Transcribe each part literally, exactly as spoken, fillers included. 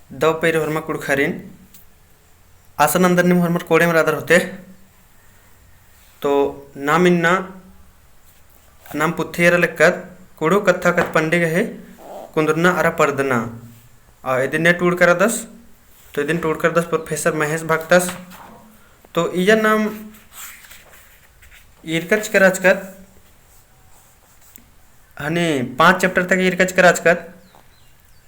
दव पेरी होरमा कुँड़ुख़रिन। आसा नन्दन नीम होरमर कोड़ेम रअदर होते। तो नाम इन्ना नाम पुथी एरा लक्कत कुँड़ुख़ कत्था कत्थपंडी गही कुन्दुरना अरा परदना। आ, इदिन ने टूड़का रअदस, तो इदिन टूड़का रअदस प्रोफेसर महेश भगतस। तो इया नाम ईरकच कराचकत, हनी पाँच chapter तक ईरकच कराचकत।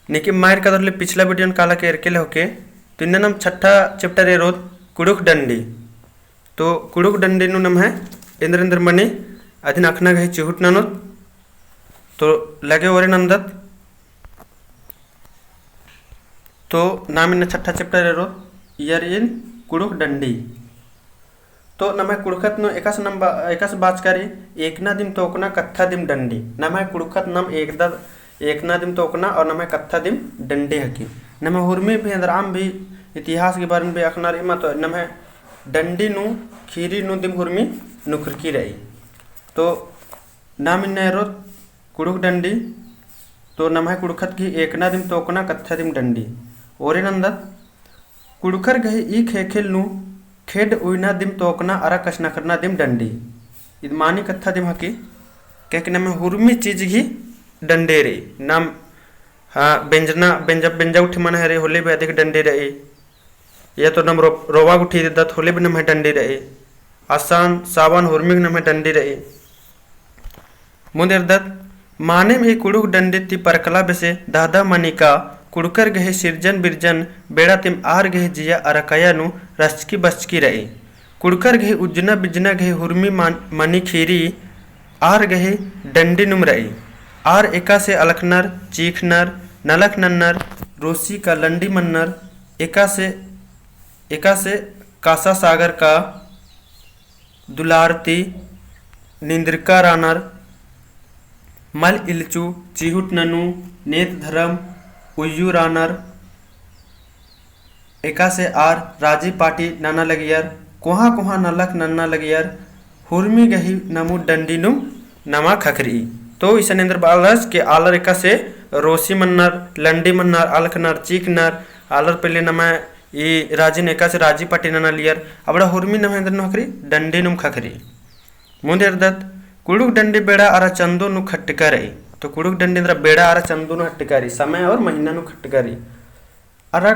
नेके मायर कदर ले पिछला video न काला के एरके ले होके, तो इन्ना नाम छठा chapter एरोत कुँड़ुख़ डंडी। तो कुँड़ुख़ डंडी नू नम्है एन्देर एन्देर मनी अदिन अख़ना गही चिहुट ननोत। तो लगे ओरे नन्दत। तो नाम इन्ना छठा chapter एरोत, इयर इन कुँड़ुख़ डंडी। तो नम्है कुँड़ुख़त नू एकासे नाम बा-, एकासे बाचका रई, एकना दिम तोकना, कत्था दिम डंडी। नम्है कुँड़ुख़त नाम एकदा, एकना दिम तोकना और नम्है कत्था दिम डंडी हकी। नम्है हुरमी भी एन्दराम भी इतिहास के बारे में भी अख़ना रई मा, तो नम्है डंडी नू, ख़ीरी नू दिम हुरमी नुखरकी रई। तो नाम इन्ना एरोत कुँड़ुख़ डंडी। तो नम्है कुँड़ुख़त गही एकना दिम तोकना, कत्था दिम डंडी। ओरे नन्दत, कुँड़ुख़र गही ई ख़ेख़ेल नू खेड्ड उइना दिम तोकना अरा कछनखरना दिम डंडी। इद मानी कत्था दिम हकी, काहे कि नम्है हुरमी चीज गही डंडी रई। नाम, हाँ, बेंजना, बेंजा, बेंजा गुट्ठी मना हेरी होले भी अदिक डंडी रई। या तो नाम रो-, रोवा गुट्ठी एरदत होले भी नम्है डंडी रई। असान, सावन, हुरमी नम्है डंडी रई। मुन्द एरदत, मानिम ई कुँड़ुख़ डंडी ती परकला बेसे दहदह मनी का कुँड़ुख़र गही सिरजन बिरजन बेड़ा तिम आर गही जिया अरा कया नू रचकी बचकी रई। कुँड़ुख़र गही उज्जना बिज्जना गही हुरमी मान-, मनी ख़ीरी आर गही डंडी नुम रई। आर एकासे अलख़नर, चीख़नर, नलख नन्नर, रोसी का लंडी मन्नर, एकासे, एकासे कासा सागर का दुलार ती निंद्रका रानर, मल इलचू, चिहुट ननू, नेत धरम, उइयू रानर, एकासे आर राजी पाटी नना लगियर, कोहाँ कोहाँ नलख नन्ना लगियर, हुरमी गही नमू डंडी नुम नमा ख़क्खरी। तो इसन एन्देर बआलस कि आलर एकासे रोसी मन्नर, लंडी मन्नर, अलख़नर, चीख़नर, आलर पहले नमा ई राजी नू एकासे राजी पाटी नना लियर, अबड़ा हुरमी नम्है एन्देर नू ख़क्खरी, डंडी नुम ख़क्खरी। मुन्द एरदत, कुँड़ुख़ डंडी बेड़ा अरा चंदो नू खट्टका रई। तो कुँड़ुख़ डंडी एन्देर बेड़ा अरा चंदो नू खट्टका रई, समय और महीना नू खट्टका रई। अरा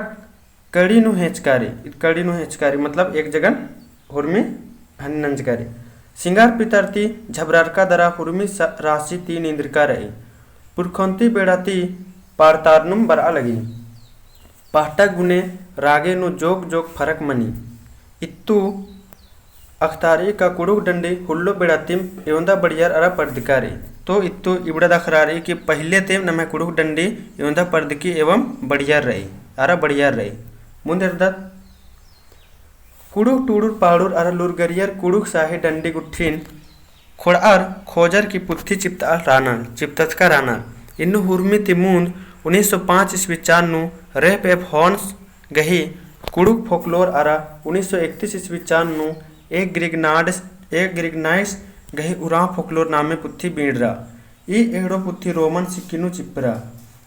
कड़ी नू हेंचका रई, इद कड़ी नू हेंचका रई, मतलब एक जगन हुरमी हन नंजका रई। सिंगार पितर ती झबरारका दरा हुरमी स-, रासी ती निंद्रका रई। पुरखौंती बेड़ा ती पाड़तार नुम बरआ लगी। पहटा गुने रागे नू जोक जोक फरक मनी। इत्तु अख़तारई का कुँड़ुख़ डंडी हुल्लो बेड़ा तिम एवंदा बढ़ियर अरा परदका रई। तो इत्तु इबड़ा दखरारई कि पहिले तिम नम्है कुँड़ुख़ डंडी एवंदा परदकी एवं बढ़ियर रई, अरा बढ़ियर रई। मुन्द एरदत, कुँड़ुख़ टूड़ुर पाड़ुर अरा लूरगरियर कुँड़ुख़ साही डंडी गुट्ठिन खोड़अर खोजर की पुथी चिपतआ रानर, चिपतचका रानर। इन्नु हुरमी ती मुन्द उन्नीस सौ पाँच ईस्वी चान नू रेफ एफ हॉर्न्स गही कुँड़ुख़ folklore अरा उन्नीस सौ इकतीस ईस्वी चान नू एक ग्रिगनाइस, एक ग्रिगनाइस गही उराँव folklore नामे पुथी बींड़रा। ई एंड़ो पुथी रोमन सिक्की नू चिप्परा।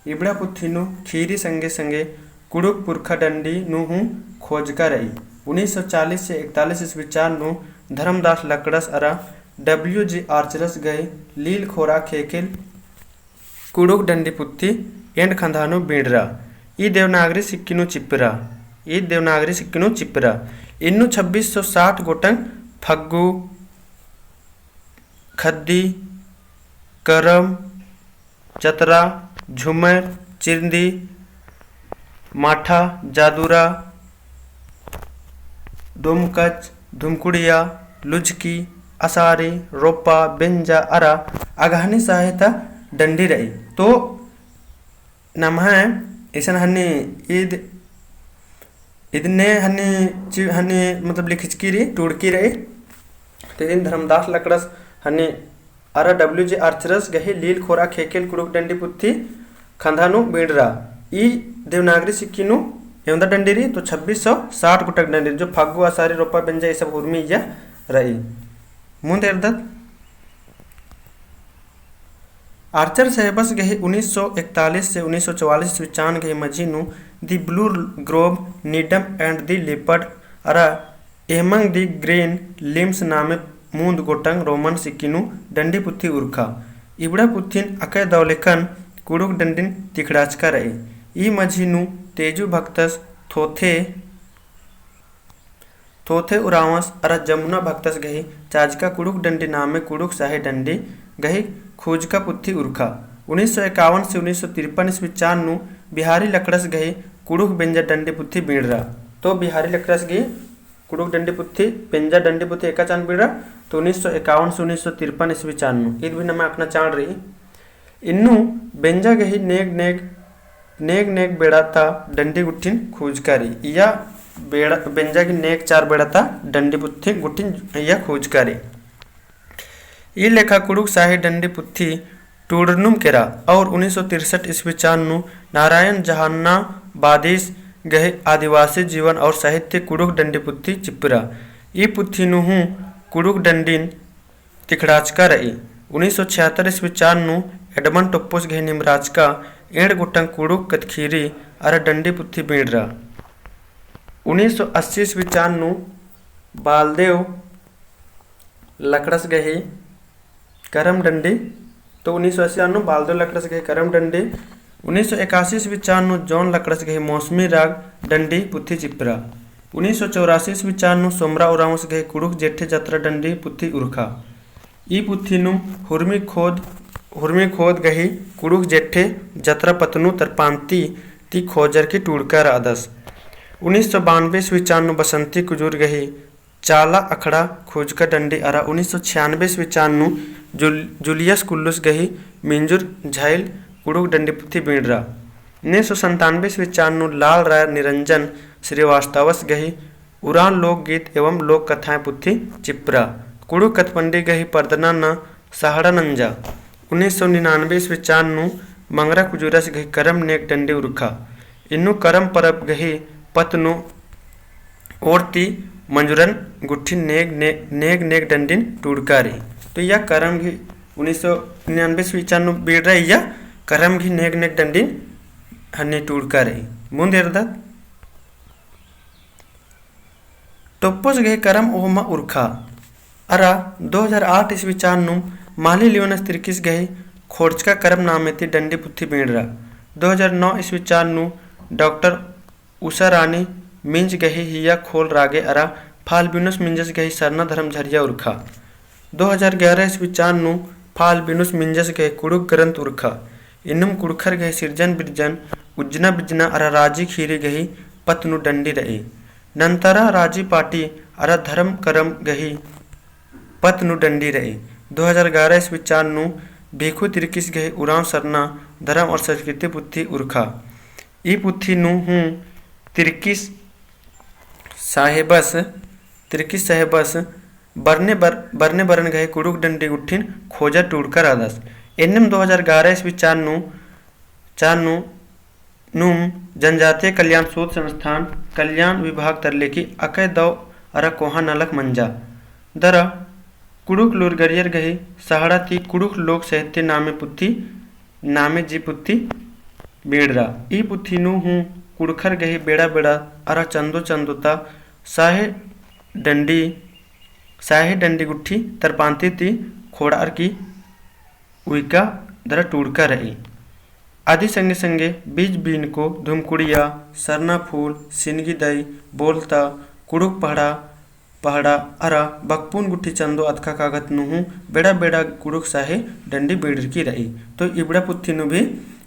इबड़ा पुथी नू ख़ीरी संगे संगे कुँड़ुख़ पुरखा डंडी नू हूँ खोजका रई। उन्नीस सौ चालीस से इकतालीस ईस्वी चान नू धर्मदास लकड़स अरा डब्ल्यू जी आर्चरस गही लील खोरा ख़ेख़ेल कुँड़ुख़ डंडी पुथी एंड़ खंधा नू बींड़रा। ई देवनागरी सिक्की नू चिप्परा। ई देवनागरी सिक्की नू चिप्परा। इन्नु छब्बीस सौ साठ गोटंग फग्गु, खद्दी, करम, चतरा, झुमर, चिरंदी, माठा, जादूरा, डोमकच, धुमकुड़िया, लुझकी, असारी, रोपा, बेंजा, अरा अगहनी सहायता डंडी रई। तो नम्है इसन हन्नी ईद, इदने हन्नी चि-, हन्नी मतलब लिखचकी रई, टूड़की रई। तो इदिन धर्मदास लकड़स हन्नी अरा डब्ल्यू जी आर्चरस गही लील खोरा ख़ेख़ेल कुँड़ुख़ डंडी पुथी खंधा नू बींड़रा। ई देवनागरी सिक्की नू एवंदा डंडी रई, तो छब्बीस सौ साठ गोटंग डंडी रई, जो फग्गु, असारी, रोपा, बेंजा, ई सब हुरमी इया रई। मुन्द एरदत, आर्चर साहेबस गही उन्नीस सौ इकतालीस से उन्नीस सौ चवालीस ईस्वी चान गही मझी नू The Blue Grove, Needham and the Leopard अरा Among the Green Leaves नामे मूंद गोटंग रोमन सिक्की नू डंडी पुथी उरखा। इबड़ा पुथिन अकय दव लेखन कुँड़ुख़ डंडिन तिखड़ाचका रई। ई मझी नू तेजू भक्तस थोथे थोथे उराँवस अरा जमुना भक्तस गही चाजका कुँड़ुख़ डंडी नामे कुँड़ुख़ साहे डंडी गही खुजका पुथी उरखा। उन्नीस सौ इक्यावन से उन्नीस सौ तिरपन ईस्वी चान नू बिहारी लकड़स गही कुँड़ुख़ बेंजा डंडी पुथी बीड़रा। तो बिहारी लकड़स गही कुँड़ुख़ डंडी पुथी, बेंजा डंडी पुथी एका चान बीड़रा, तो उन्नीस सौ इक्यावन से उन्नीस सौ तिरपन ईस्वी चान नू। ईद भी नमा अख़ना चाड़ रई। इन्नु बेंजा गही नेग नेग, नेग नेग बेड़ा ता डंडी गुट्ठिन खुजका रई। इया बेड़ा, बेंजा गही नेग चार बेड़ा ता डंडी पुथी गुट्ठिन इया खुजका रई। ई लेखा कुँड़ुख़ साहे डंडी पुथी टूड़नुम केरा और उन्नीस सौ तिरसठ ईस्वी चान नू नारायण जहानाबादीस गही आदिवासी जीवन और साहित्य कुँड़ुख़ डंडी पुथी चिप्परा। ई पुथी नू हूँ कुँड़ुख़ डंडिन तिखड़ाचका रई। उन्नीस सौ छिहत्तर ईस्वी चान नू एडमंड टोप्पोस गही निमराचका एंड़ गोटंग कुँड़ुख़ कतखीरी अरा डंडी पुथी बीड़रा। उन्नीस सौ अस्सी ईस्वी चान नू बालदेव लकड़स गही करम डंडी, तो उन्नीस सौ अस्सी चान नू बालदेव लकड़स गही करम डंडी, उन्नीस सौ इक्यासी ईस्वी चान नू जॉन लकड़स गही मौसमी राग डंडी पुथी चिप्परा। उन्नीस सौ चौरासी ईस्वी चान नू सोमरा उराँवस गही कुँड़ुख़ जेठे जतरा डंडी पुथी उरखा। ई पुथी नू हुरमी खोद, हुरमी खोद गही कुँड़ुख़ जेठे जतरा पत्त नू तरपान्ती ती खोजरकी टूड़का रअदस। उन्नीस सौ बानबे ईस्वी चान नू बसंती कुजूर गही चाला अखड़ा खुजका डंडी अरा उन्नीस सौ छियानबे ईस्वी चान नू जुल-, जूलियस कुल्लुस गही मिंजुर झाइल कुँड़ुख़ डंडी पुथी बीड़रा। उन्नीस सौ संतानबे ईस्वी चान नू लाल राय निरंजन श्रीवास्तवस गही उराँव लोकगीत एवं लोक कथाएँ पुथी चिप्परा। कुँड़ुख़ कथपंडी गही परदना ना सहड़ा नंजा। उन्नीस सौ निन्यानबे ईस्वी चान नू मंगरा कुजूरस गही करम नेग डंडी उरखा। इन्नु करम परब गही पत्त नू ओर ती मंजुरन गुट्ठिन नेग ने-, नेग नेग डंडिन टूड़का रई। तो इया करम गही उन्नीस सौ निन्यानबे ईस्वी चान नू बीड़रा, इया करम गही नेग नेग डंडिन हन्नी टूड़का रई। मुन्द एरदत टोप्पोस गही करम ओहमा उरखा। अरा दो हजार आठ ईस्वी चान नू माली लियोनस तिरकिस गही खोड़चका करम नामे ती डंडी पुथी बीड़रा। दो हजार नौ ईस्वी चान नू डॉक्टर उषा रानी मिंज गही हिया खोल रागे अरा फाल्बिनुस मिंजस गही सरना धर्म झरिया उरखा। दो हजार ग्यारह ईस्वी चान नू फाल्बिनुस मिंजस गही कुँड़ुख़ ग्रंथ उरखा। इन्नुम कुँड़ुख़र गही सिरजन बिरजन, उज्जना बिज्जना अरा राजी खीरी गही पत्त नू डंडी रई। नंतरा राजी पाटी अरा धर्म करम गही पत्त नू डंडी रई। दो हजार ग्यारह ईस्वी चान नू भिखु तिरकिस गही उराँव सरना धर्म और संस्कृति पुथी उरखा। ई पुथी नू हूँ तिरकिस साहेबस, तिरकिस साहेबस बरने बर-, बरने बरन गही कुँड़ुख़ डंडी गुट्ठिन खोजर टूड़का रअदस। एन्नेम दो हजार ग्यारह ईस्वी चान नू, चान नू नुम जनजातीय कल्याण शोध संस्थान कल्याण विभाग तरलेकी अकय दव अरा कोहाँ नलख मंजा। दरा कुँड़ुख़ लूरगरियर गही सहड़ा ती कुँड़ुख़ लोक साहित्य नामे पुथी, नामे जी पुथी बीड़रा। ई पुथी नू हूँ कुँड़ुख़र गही बेड़ा बेड़ा अरा चंदो चंदो ता साहे डंडी, साहे डंडी गुट्ठी तरपान्ती ती खोड़ारकी उइका दरा टूड़का रई। अदी संगे संगे बीज बीनको, धुमकुड़िया, सरना फूल, सिनगी दई, बोलता, कुँड़ुख़ पहड़ा, पहड़ा अरा बकपुन गुट्ठी चंदो अतखा कागत नू हूँ बेड़ा बेड़ा कुँड़ुख़ साहे डंडी बीड़रकी रई। तो इबड़ा पुथी नू भी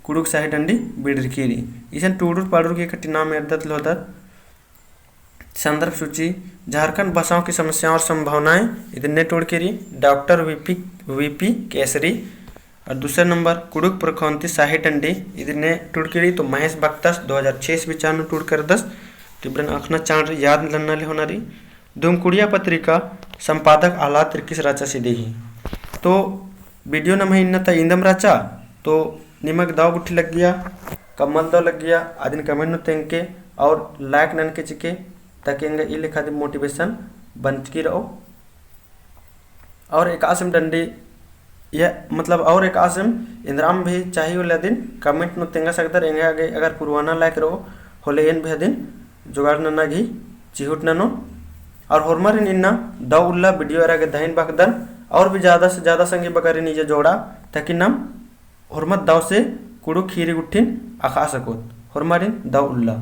कुँड़ुख़ साहे डंडी बीड़रकी रई। इसन टूड़ुर पाड़ुर गे कट्टी नाम एरदत लोदत। संदर्भ सूची, झारखंड भाषाओं की समस्याएं और संभावनाएं, इदिन्ने टूड़की रई डॉक्टर वीपी, वीपी केसरी। और दूसरा नंबर, कुँड़ुख़ प्रखोन्ती साहे डंडी, इदिन्ने टूड़की रई तो महेश भक्तस दो हजार छह ईस्वी चान नू टूड़का रअदस। तो इबड़न अख़ना चाड़ रई, याद नन्ना ले होना रई। धुमकुड़िया पत्रिका संपादक आह्लाद तिरकिस राचा सिदेही। तो video नम्है इन्ना ता इन्दम राचा, तो निमग दव गुट्ठी लग्गिया, कम्मल दव लग्गिया, अदिन comment नू तेंगके और like ननके चिके, ताकि एंगा ई लेखा दी motivation बनतकी रओ। और एकासेम डंडी, या मतलब और एकासेम इन्द्राम भी चाही होले अदिन comment नू तेंगा सकदर, एंगा गे अगर पुरवाना लायक रओ, होले एन भी अदिन जोगाड़ नना गही चिहुट ननोन। और होरमारिन इन्ना दव उल्ला video एरा गे दहिन बअदन, और भी ज्यादा से ज्यादा संगी बगरिन इजा जोड़ा, ताकि नाम होरमर दव से कुँड़ुख़ ख़ीरी गुट्ठिन अख़ा सकोत। होरमारिन दव उल्ला।